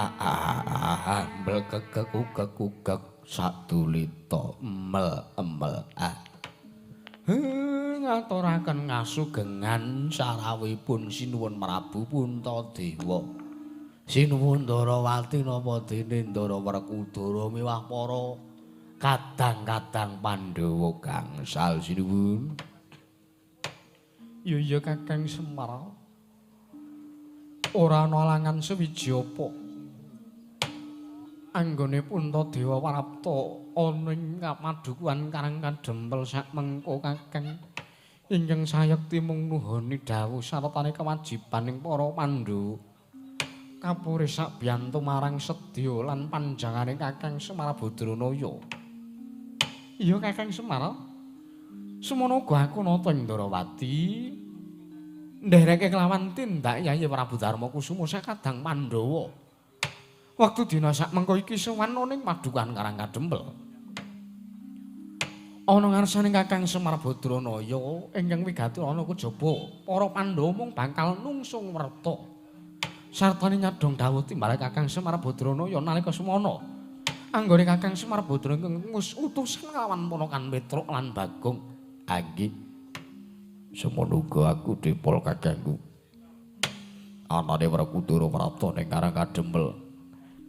a a a mel kekek ukek ukek sadulita mel emel a. Ngaturaken ngasugengan sarawuhipun Sinuwun Prabu Puntadewa. Sinuwun Ndarawati napa dene Ndara Werkudara miwah para kadang-kadang Pandhawa gangsal sinuwun. Ya iya Kakang Semar. Ora ana alangan sewiji apa. Anggone Puntadewa prapta ana ing padukuhan Karang Kadempel sak mengko Kakang. Ingkang sayekti mung nuhoni dawuh sartane kewajibaning para Pandhawa. Kapure sabiyantu marang sedya lan panjangane Kakang Semar Badranaya. Iya Kakang Semar. Semono uga aku nata ing Ndarawati. Ndereke kelawan tindak Yayi Prabu Darma Kusuma sakadang Pandhawa. Wektu dina sak mengko iki sowan ana ing padukuhan Karang Kadempel. Ana ngarsane Kakang Semar Badranaya ingkang wigati ana kejaba para Pandhawa mung bakal nungsung werta. Sartane nyadhong dawuh timbale Kakang Semar Badranaya nalika semana. Anggone Kakang Semar Badranaya ngus utusan kelawan ponakan Petruk lan Bagong. Ah nggih. Semono uga aku dipol kakangku. Anane Werkudara prapta ning Karang Kadempel.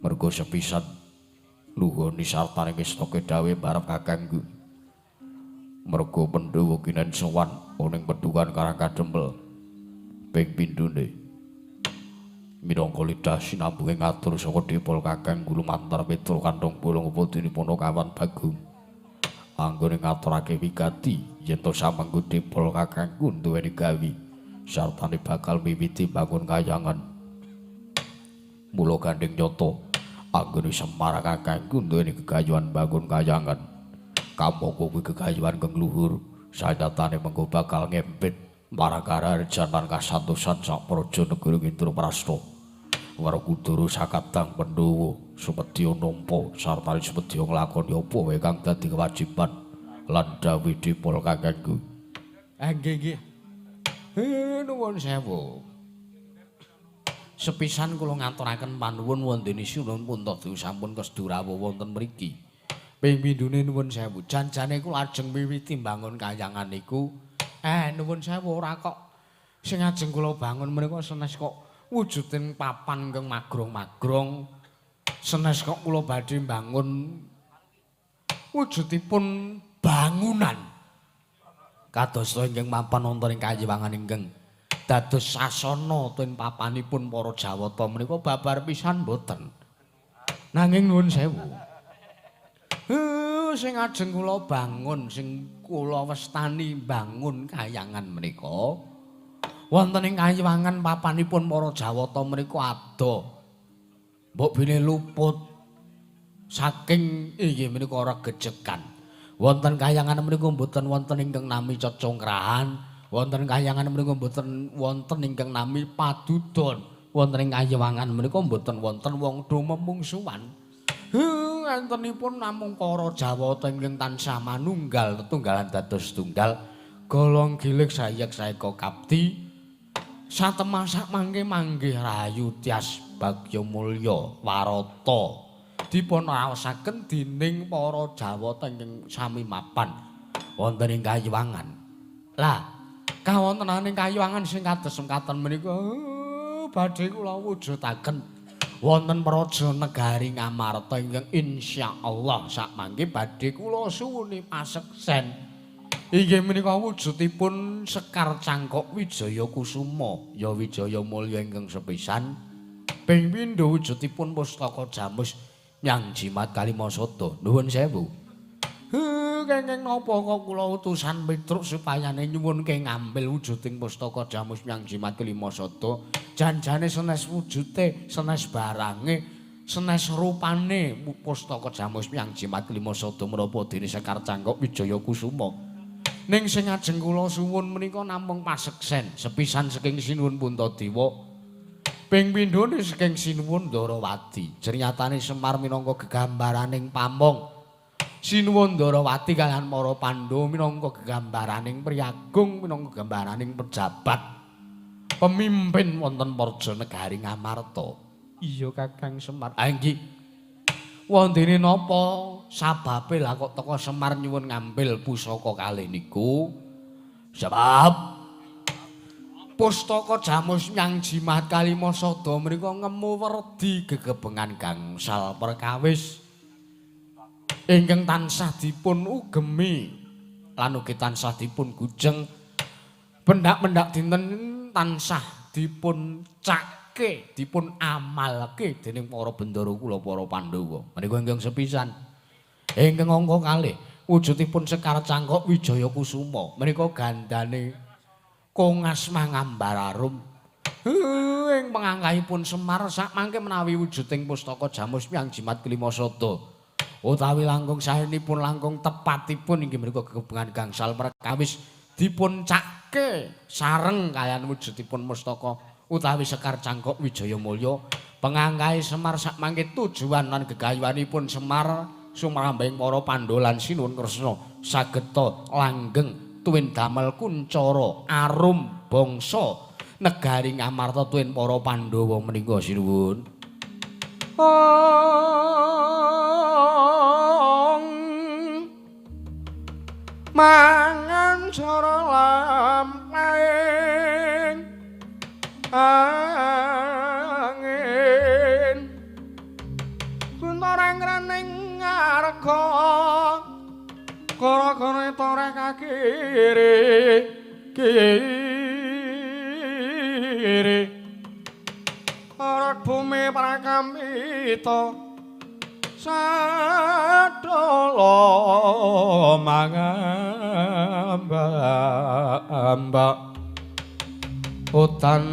Mergo sepisan nuhoni sartane ngestoke dawuh barep kakangku. Mergo Pandhawa kinen sowan ning pedukan Karang Kadempel. Ping pindhone minangka lidah sinambunge ngatur saka dipol kakangku lumantar Petruk kantong bolong apa dene Panakawan Bagong. Anggone ngaturake wigati yen to samengko dipol kakangku duweni gawi sartane bakal miwiti bangun kayangan. Mula gandeng nyata anggone Semar kakangku duweni gegayuhan bangun kayangan. Kamangka kuwi gegayuhan kang luhur sanyatane mengko bakal ngempit marang karajan lan kasantosan sak praja negara Indraprasta. Werkudara sakadang Pandhawa sumedya nampa sarta sumedya nglakoni apa wae kang dadi kewajiban lan dawuh dipol kakangku. Ah nggih nggih. Nuwun sewu. Sepisan kula ngaturaken panuwun wondene Sinuwun Puntadewa sampun kesdu rawuh wonten mriki. Ping pindhone nuwun sewu. Janjane kula ajeng miwiti mbangun kayangan niku. Nuwun sewu ora kok sing ajeng kula bangun menika senes kok wujuding papan ingkang magrong-magrong. Senes kok kula badhe mbangun wujudipun bangunan. Kados ingkang mapan wonten ing kayiwangan ingkang dados sasana ten papanipun para Jawata menika babar pisan mboten. Nanging nuwun sewu. Sing ajeng kula bangun, sing kula wastani bangun kayangan menika wonten ing kayiwangan papanipun para Jawata menika ado. Mbok bilih luput saking inggih menika regejegan. Wonten kayangan menika mboten wonten ingkang nami cecongkrahan, wonten kayangan menika mboten wonten ingkang nami padudon, wonten ing kayiwangan menika mboten wonten wong do memungsuhan. Entenipun namung para Jawata ingkang tansah manunggal tetunggalan dados tunggal, golong gilig sayek saeka kapti. Satemah sak mangke manggih rahayu tias bagya mulya warata dipun raosaken dening para Jawata ingkang sami mapan wonten ing kayiwangan. Lah, kawontenaning kayiwangan sing kados mekaten menika badhe kula wujudaken wonten praja negari Ngamarta ingkang insyaallah sak mangke badhe kula suwuni paseksen. Inggih menika wujudipun Sekar Cangkok Wijaya Kusuma, ya Wijaya Mulya ingkang sepisan. Ping pindho wujudipun pustaka jamus nyang jimat Kalimasada. Nuwun sewu. Kenging napa kok kula utusan Petruk supayane nyuwunke ngambil wujuding pustaka jamus nyang jimat Kalimasada. Janjane senes wujute, senes barange, senes rupane pustaka jamus nyang jimat Kalimasada menapa dene Sekar Cangkok Wijaya Kusuma. Ning sing ajeng kula suwun menika namung paseksen sepisan saking Sinuwun Puntadewa. Ping pindhone saking Sinuwun Ndarawati. Jernyatane Semar minangka gegambaraning pamong. Sinuwun Ndarawati kaliyan para Pandhawa minangka gegambaraning priyagung, minangka gambaraning pejabat pemimpin wonten praja negari Ngamarta. Iya Kakang Semar. Ah nggih. Wondene napa sababe lah kok teka Semar nyuwun ngambil pusaka kalih niku? Sebab pustaka Jamus Nyang Jimat Kalimasada menika ngemu werdi gegebengan gangsal perkawis ingkang tansah dipun ugemi lan ugi tansah dipun gujeng pendak-pendak dinten tansah dipun cake dipun amalke dening para bendara kula para Pandhawa. Menika ingkang sepisan. Ingkang angka kalih wujudipun Sekar Cangkok Wijaya Kusuma menika gandane Kongas Mangambar Arum. Ing pangangkahipun Semar sakmangke menawi wujuding pustaka Jamus Nyang Jimat Kalimasada utawi langkung saenipun langkung tepatipun inggih menika gegebengan gangsal perkawis dipun cake sareng kaliyan wujudipun mustaka utawi Sekar Cangkok Wijaya Mulya. Pangangkahe Semar sakmangke tujuan lan gegayuhanipun Semar sumrambahing para Pandhawa lan Sinuwun Kresna sageta langgeng tuwin damel kuncara arum bangsa negari Ngamarta tuwin para Pandhawa menika sinuwun. Mangan cara lampahing angin guntoreng rening ngarga kara-kara toreh kakiri kiri arak bumi prakampita sadala mangamba-amba utan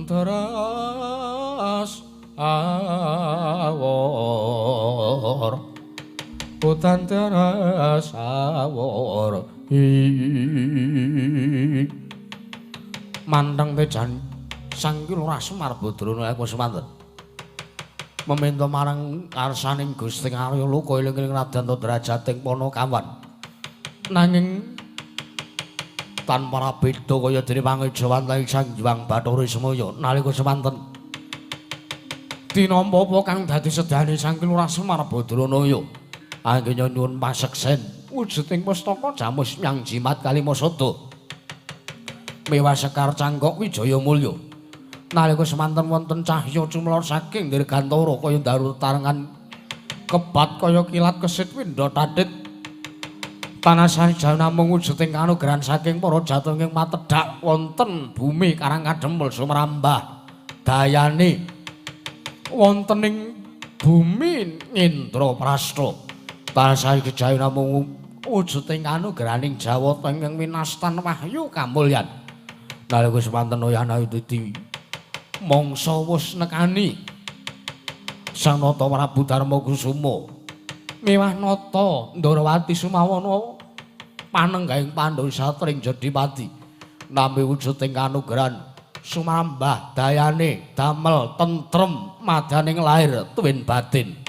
teras awor utan teras awor Mandang tejan Sang Ki Lurah Semar Badrana aku semanten meminta marang karsaning Gusti Arya Loka eling-eling Raden Drajating Panakawan nanging tanpa beda kaya dene pangejawantahi Sang Hyang Bathara Semaya nalika semanten tinampa apa kang dadi sedane Sang Ki Lurah Semar Badranaya anggene nyuwun paseksen wujuding pustaka Jamus Nyang Jimat Kalimasada mewah Sekar Cangkok Wijaya Mulya nalika semanten wonten cahya cumlor saking dirgantara kaya daru tarengan kebat kaya kilat kesit windha tathit tanah saja namung wujuding kanugrahan saking para jateng ing matedhak wonten bumi Karang Kadempel sumrambah dayane wonten ing bumi Indraprasta tansah kejaya namung wujuding kanugrahaning Jawata ingkang winastan wahyu kamulyan nalika semanten oyana dadi mangsa wus nekani Sang Nata Prabu Darma Kusuma miwah nata Ndarawati Sumawana panenggahing Pandhawa satring Jodipati nampi wujuding kanugrahan sumrambah dayane damel tentrem madaning lahir tuwin batin.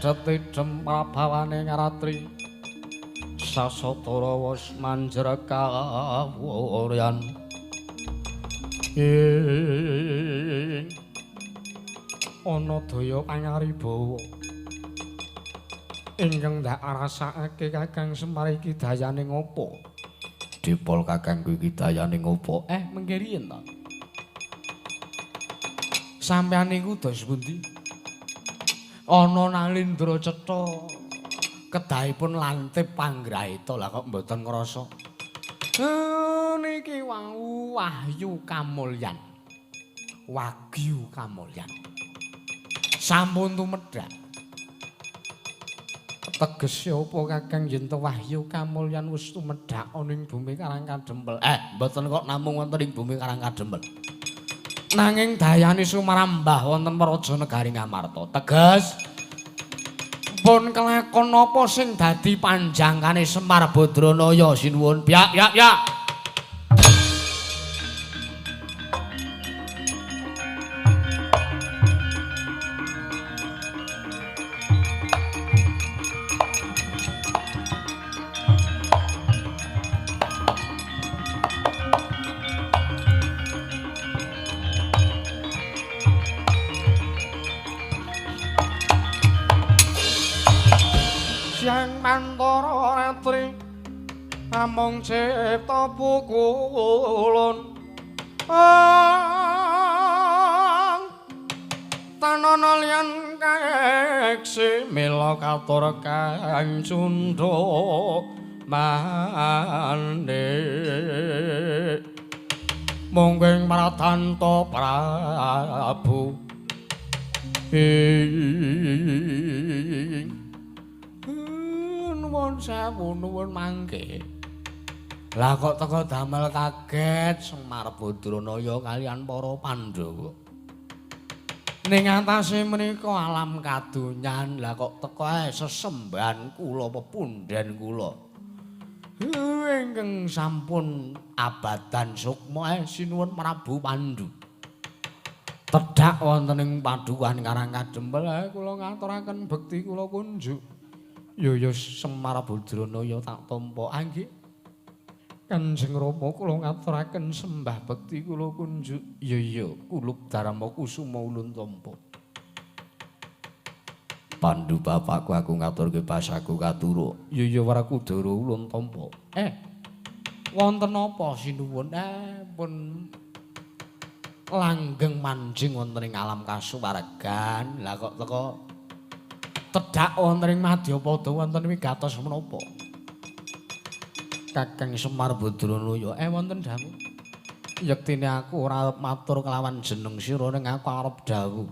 Edet-idem prabawane ngaratri sasatara wis manjer kawuryan ing ana daya pangaribawa ingkang ndak rasakake Kakang Semar iki dayane ngopo? Dipol kakangku iki dayane ngopo? Mengke riyen to. Sampeyan niku dos pundi? Ana Nalindra cetha kedahipun lantip panggraita lah kok mboten ngrasa. Niki wau wahyu kamulyan. Wagyu kamulyan. Sampun tumedhak. Tegese apa Kakang yen to wahyu kamulyan wis tumedhak ana ing bumi Karang Kadempel? Mboten kok namung wonten ing bumi Karang Kadempel. Nanging dayane sumarambah wonten praja negari Ngamarta. Teges pun kelakon napa sing dadi panjangkane Semar Badranaya sinuwun. Ya ya ya. Amung cipta pukulun tanana liyan kaeksi mila katur kang cundha mande mungking Pratanta Prabu ing nuwun sewu nuwun mangke. Lah kok teko damel kaget Semar Badranaya kalian para Pandhawa. Ning atase menika alam kadonyan, lah kok teko ae sesembahan kula pepundhen kula. Ingkang sampun abadan sukma sinuwun Prabu Pandu. Tedhak wonten ing padukuhan Karang Kadempel kula ngaturaken bekti kula kunjuk. Ya ya Semar Badranaya tak tampa anggih. Kanjeng Rama kula ngaturaken sembah bekti kula kunjuk. Ya ya kulup dharma kusuma ulun tampa. Pandu bapakku aku ngaturke basaku katuro. Ya ya Werkudara ulun tampa. Wonten apa sinuwun? Pun langgeng manjing wonten ing alam kasuwargan. Lah kok teko tedhak wonten ing madyapada wonten wigatos menapa? Kakang Semar Badranaya wonten dawuh. Yektine aku ora arep matur kelawan jeneng sira ning aku arep dawuh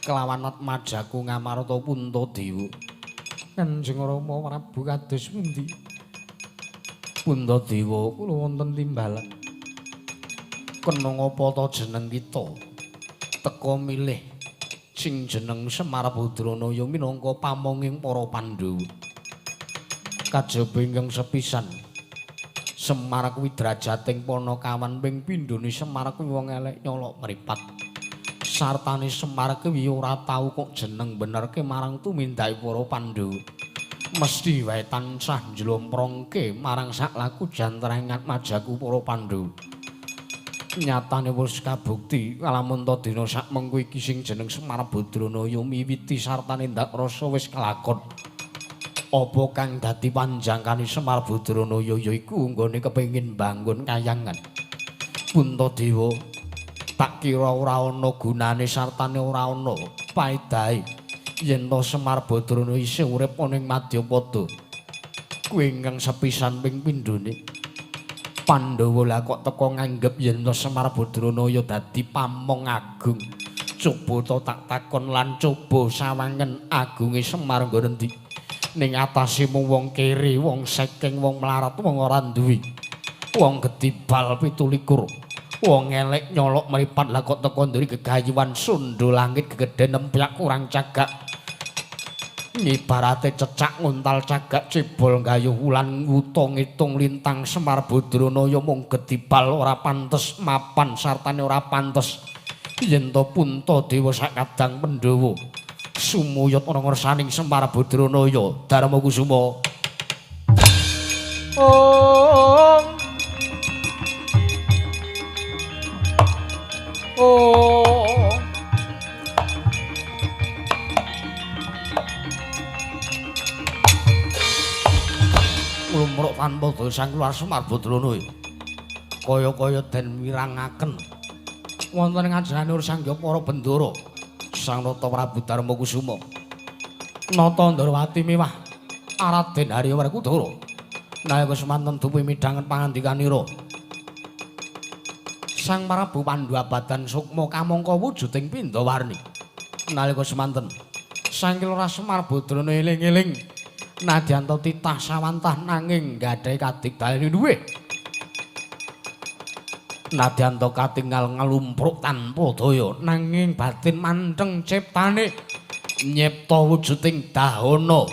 kelawan atmajaku Ngamarta Puntadewa. Kanjeng Rama Prabu kados pundi? Puntadewa kula wonten timbalan. Kena ngapa ta jeneng kita teka milih sing jeneng Semar Badranaya minangka pamonging para Pandhawa. Kajaba ingkang sepisan Semar kuwi drajating panakawan ping pindhone Semar kuwi wong elek nyolok mripat. Sartane Semar kuwi ora tau kok jeneng benerke marang tumindake para Pandhawa. Mesti wae tansah njlomprongke marang saklaku jantreng atmajaku para Pandhawa. Nyatane wis kabukti lamun ta dina sakmengko iki sing jeneng Semar Badranaya miwiti sartane ndak rasa wis kelakon. Apa kang dadi panjangkane Semar Badranaya yaiku nggone kepengin bangun kayangan. Puntadewa tak kira ora ana gunane sartane ora ana paedahe yen to Semar Badranaya isih urip ana ing madyapada. Kuwi ingkang sepisan ping pindhone Pandhawa lah kok teko nganggep yen to Semar Badranaya dadi pamong agung. Coba to tak takon lan coba sawangen agunge Semar nggon endi? Ning atase mung wong kere, wong sekeng, wong melarat, wong ora duwe. Wong gedibal 27. Wong elek nyolok mripat lah kok teko nduri gegayuhan sundha langit gegedhe nempyak kurang cagak. Ibarate cecak nguntal cagak cebol gayuh wulan wuta ngitung lintang Semar Badranaya mung gedibal ora pantes mapan sartane ora pantes yen to Puntadewa sakadang Pandhawa. Sumuyut ana ngersaning Semar Badranaya Darma Kusuma. Om. Oh. Lumruk tanpa dosa keluar Semar Badranaya. Kaya-kaya den wirangaken wonten ngajengan Sang Hyang Para Bendara Sang Nata Prabu Darma Kusuma. Nata Ndrawati miwah Raden Harya Werkudara. Nalika semanten dupi midhanget pangandikanira Sang Prabu Pandhu abadan sukma kamangka wujuding pindhawarni. Nalika semanten Sang Kilora Semar Badrana eling-eling nadyan titah sawantah nanging gadhahi kadigdayan luwih. Nadyan katingal nglumpruk tanpa daya nanging batin mantheng ciptane nyipta wujuding dahana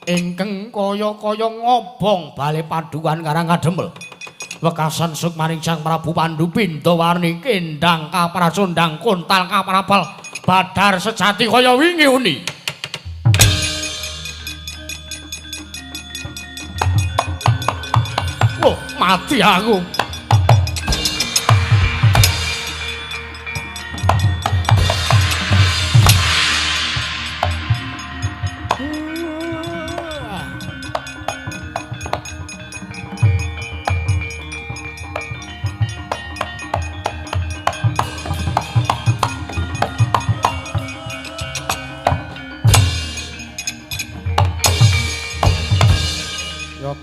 ingkang kaya-kaya ngobong bale padukan Karang Kadempel. Wekasan sukmaning Sang Prabu Pandhu pindhawarni kendang kapracondang kontal kaprabal badar sejati kaya wingi uni. Oh, mati aku.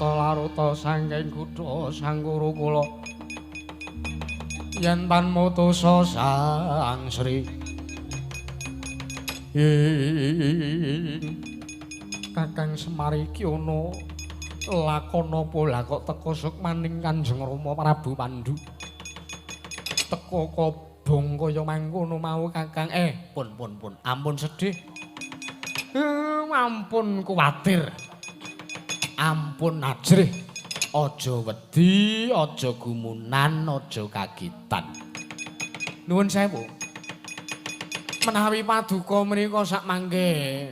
Laruta saking kutha Sangkuru kula yen tan mutusa Sang Sri ing Kakang Semar iki ana lakon apa lah kok teka sukmaning Kanjeng Rama Prabu Pandhu teka kobong kaya mangkono mau Kakang. Pun pun pun ampun sedih, ampun kuwatir, ampun ajrih, aja wedi, aja gumunan, aja kagitan. Nuwun sewu. Menawi paduka mriku sak mangke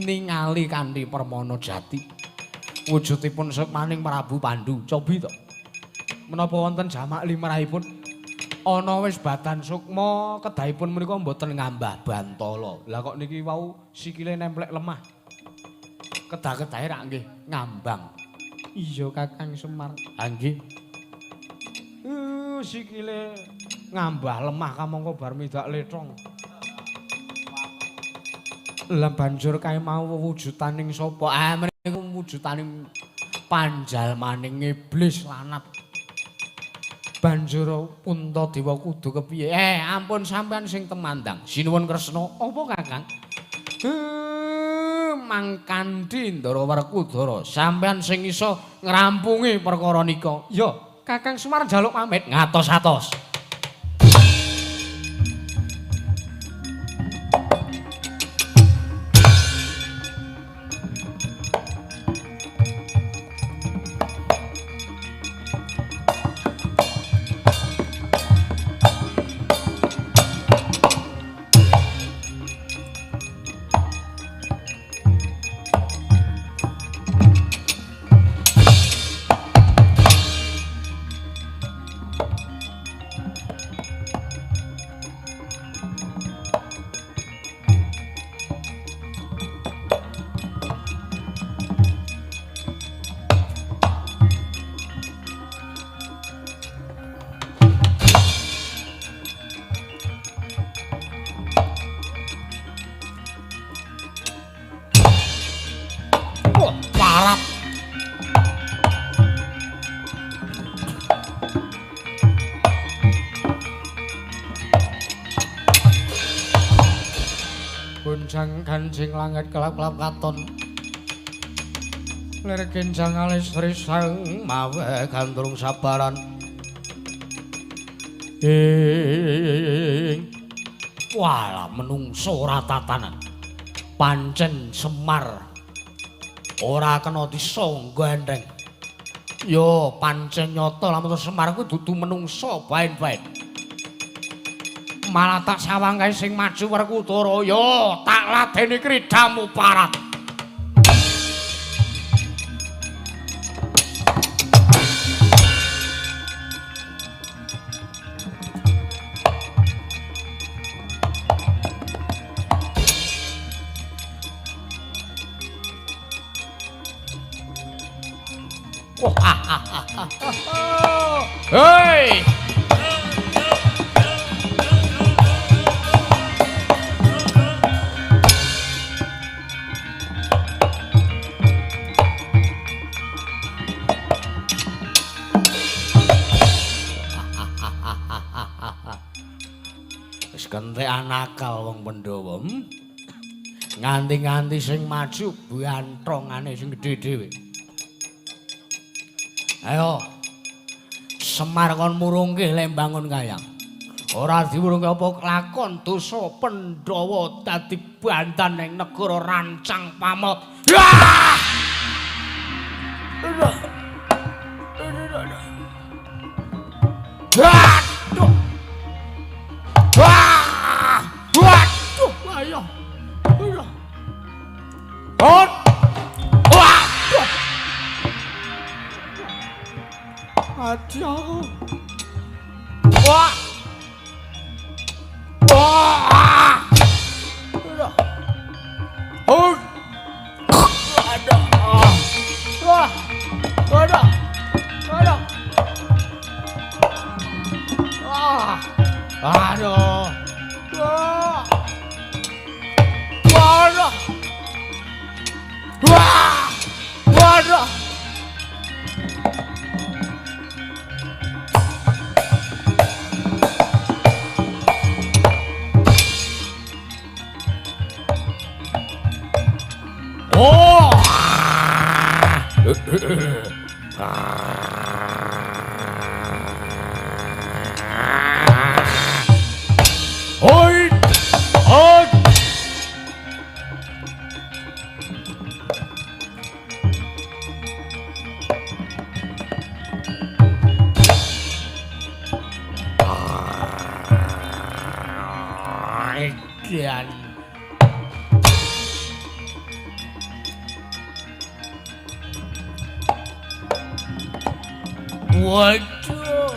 ningali kanthi permana jati wujudipun sukmaning Prabu Pandhu. Cobi to. Menapa wonten jamak limrahipun ana wis badan sukma kedahipun menika mboten ngambah bantala. Lah kok niki wau sikile nemplek lemah. Kedah-kedahe rak nggih ngambang. Iya Kakang Semar. Ha nggih. Sikile ngambah lemah kamangka bar midak letong. Lah banjur kae mau wujutaning sapa? Ah mriku wujutaning panjalmaning iblis lanat. Banjur Puntadewa kudu kepiye? Ampun sampean sing temandang. Sinuwun Kresna. Apa Kakang? Mangkandhi Ndara Werkudara, sampean sing iso ngrampungi perkara nika. Ya, Kakang Semar njaluk pamit ngatos-atos. Gonjang ganjing langit kelap-kelap katon. Lir genjang alis risang mawe gandrung sabaran. Ing walah menungso ora tatanan. Pancen Semar ora kena disangga enteng. Yo pancen nyata lamun Semar kuwi dudu menungso baen-baen. Malah tak sawang kae sing maju Werkudara ya tak ladeni kridamu parat. Hei! Wis kentekan akal wong Pandhawa. Nganti-nganti sing maju banthongane sing gedhe dhewe. Ayo. Semar kon murungke lek mbangun kayang. Ora diwurungke apa kelakon dosa Pandhawa dadi bandan ning negara Rancang Pamot. Wah! Waduh. Wah! Waduh, ayo. Ayo. Waduh. Aduh. Wah. Wah. Aduh. Oh. Aduh. Wah. Aduh. Aduh. Wah. Aduh. Wah. Waduh. Wah. Waduh. Oh. Oi. Oi. Edan. Waduh.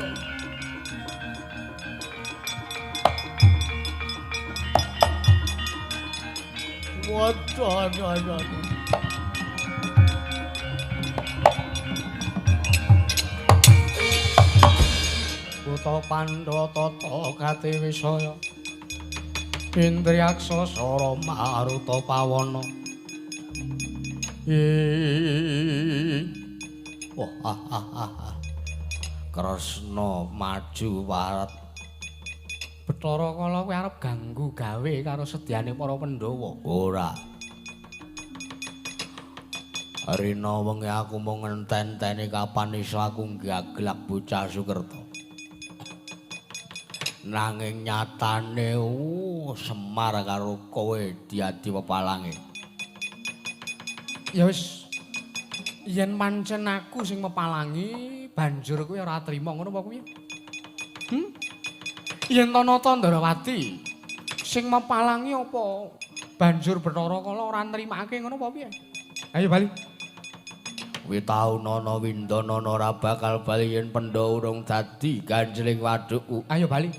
Waduh, aduh, aduh, aduh. Buta Pandhawa tata gati wisaya. Indriyaksa sara maruta pawana. Wah, Kresna maju warat. Bathara Kala kuwi arep ganggu gawe karo sedyane para Pandhawa. Ora. Rina wengi aku mung ngenten-enteni kapan iso aku nggaglak bocah Sukerta. Nanging nyatane Semar karo kowe diadi pepalange. Ya wis, yen pancen aku sing mepalangi, banjur kowe ora trima ngono apa kuwi? Yen Tanata Ndrawati sing mepalangi apa banjur Bathara Kala ora nrimake ngono apa piye? Ayo bali. Kuwi tau nana windana ora bakal bali yen Pandhawa urung dadi ganjeling wadukku. Ayo bali.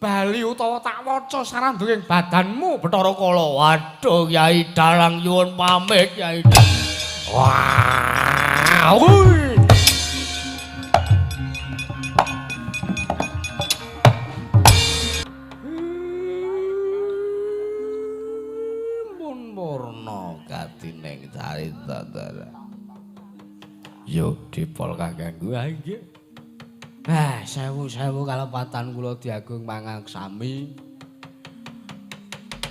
Bali utawa tak waca sarandhuking badanmu Bathara Kala. Waduh, Kyai Dalang nyuwun pamit Kyai. Wah. Pun purna gatining carita ta. Yo dipol kanggo nggih. Ah, sewu-sewu kalepatan kula diagung pangaksami.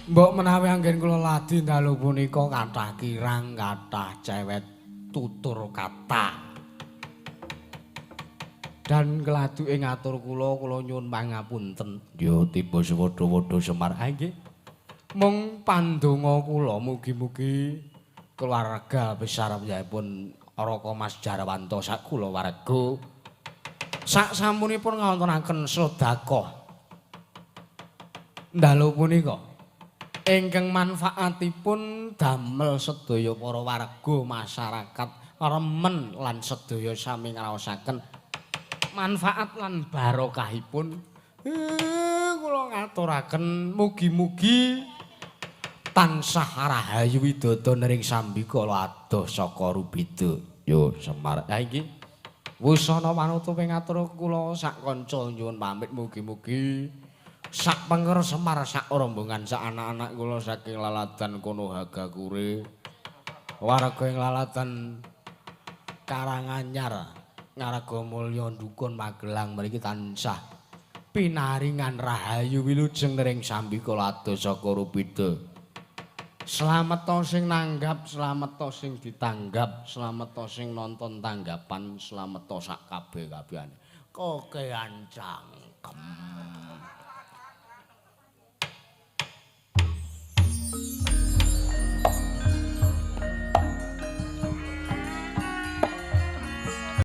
Mbok menawi anggen kula ladi dalu punika kathah kirang, kathah cewet tutur kata. Dan keladuke ngatur kula, kula nyuwun pangapunten. Yo tiba sewadha-wadha Semar. Ah nggih. Mung pandonga kula mugi-mugi keluarga besar piyambakipun Raka Mas Jarwanto sak kulawarga sak sampunipun ngawontenaken sedekah Dalu punika ingkang manfaatipun damel sedaya para warga masyarakat remen lan sedaya sami ngraosaken manfaat lan barokahipun. Kula ngaturaken mugi-mugi tansah rahayu widodo nering sambikala adoh saka rubeda. Yo Semar. Ha iki wusana panutup ing atur kula sak kanca nyuwun pamit, mugi-mugi sak penger Semar sak rombongan sak anak-anak kula saking laladan Konohagakure, warga ing laladan Karanganyar, Ngargomulya, Dukun, Magelang mriki tansah pinaringan rahayu wilujeng nering sambikala adoh saka rubeda. Slamet sing nanggap, slamet sing ditanggap, slamet sing nonton tanggapan, slamet sak kabeh-kabehane. Kokean cangkem.